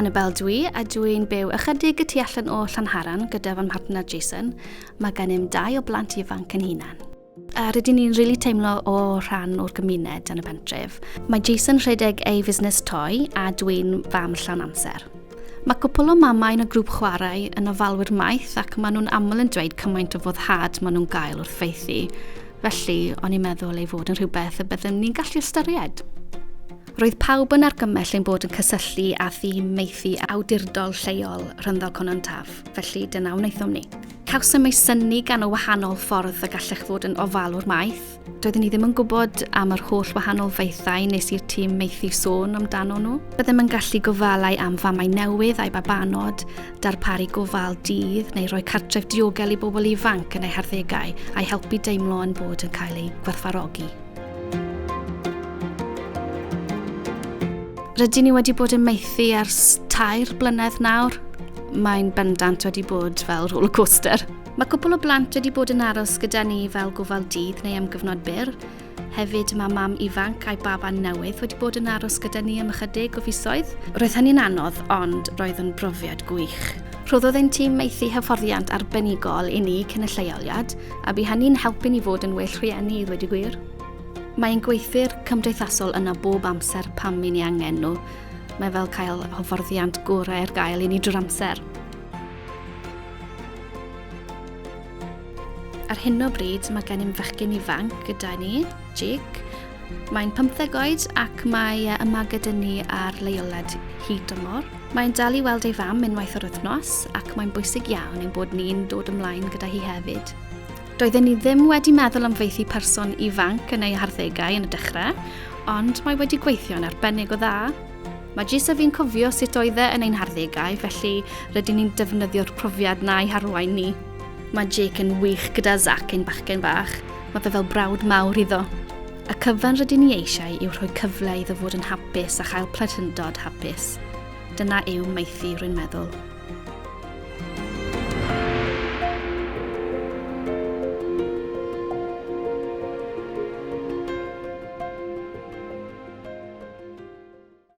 Annabel dwi a dwi'n byw ychydig y tu allan o Llanharan gyda fy mhartner Jason. Mae gennym dau o blant ifanc yn hunan. A rydyn ni'n rili really teimlo o rhan o'r gymuned yn y pentref. Mae Jason rhedeg ei fusnes toi a dwi'n fam llawn amser. Mae cwpl o mamau yn y grŵp chwarae yn ofalwyr maeth ac maen nhw'n aml yn dweud cymaint o foddhad maen nhw'n gael wrth faethu. Felly, o'n i'n meddwl ei fod yn rhywbeth y byddwn ni'n gallu ystyried. Roedd pawb yn argymell ein bod yn cysylltu â thîm maethu awdurdol lleol Rhondda Cynon Taf, felly dyna wnaethom ni. Cawsom ei synnu gan y wahanol ffordd y gallech fod yn ofalwr maeth. Doeddwn ni ddim yn gwybod am yr holl wahanol faethau nes i'r tîm maethu sôn amdano nhw. Byddem yn gallu gofalau am famau newydd a'u babanod, darparu gofal dydd neu roi cartref diogel i bobl ifanc yn eu harddegau a'u helpu deimlo yn bod yn cael eu gwerthfawrogi. Rydyn ni wedi bod yn maethu ers 3 blynedd nawr. Mae'n bendant wedi bod fel roller coaster. Mae cwpl o blant wedi bod yn aros gyda ni fel gofal dydd neu am gyfnod byr. Hefyd mae mam ifanc a'i baban newydd wedi bod yn aros gyda ni am ychydig o fisoedd. Roedd hynny'n anodd, ond roedd yn brofiad gwych. Rhoddodd ein tîm maethu hyfforddiant arbenigol i ni cyn y lleoliad, a bu hynny'n helpu ni fod yn well rhieni i ddweud y gwir. Mae ein gweithwyr cymdeithasol yna bob amser pam i ni angen nhw. Mae fel cael hyfforddiant gorau ar gael i ni drwy'r amser. Ar hyn o bryd mae gennym fechgyn ifanc gyda ni, Jake. Mae'n 15 oed ac mae e yma gyda ni ar leoliad hyd dymor. Mae'n dal i weld ei fam unwaith yr wythnos ac mae'n bwysig iawn ein bod ni'n dod ymlaen gyda hi hefyd. Doedden ni ddim wedi meddwl am faethu person ifanc yn ei harddegau yn y dechrau, ond mae wedi gweithio'n arbennig o dda. Mae Jis a fi'n cofio sut oedd e yn ein harddegau, felly rydyn ni'n defnyddio'r profiad 'na i harwain ni. Mae Jake yn wych gyda Zac ein bachgen bach, mae fe fel brawd mawr iddo. Y cyfan rydyn ni eisiau yw rhoi cyfle iddo fod yn hapus a chael plentyndod hapus. Dyna yw maethu, rwy'n meddwl.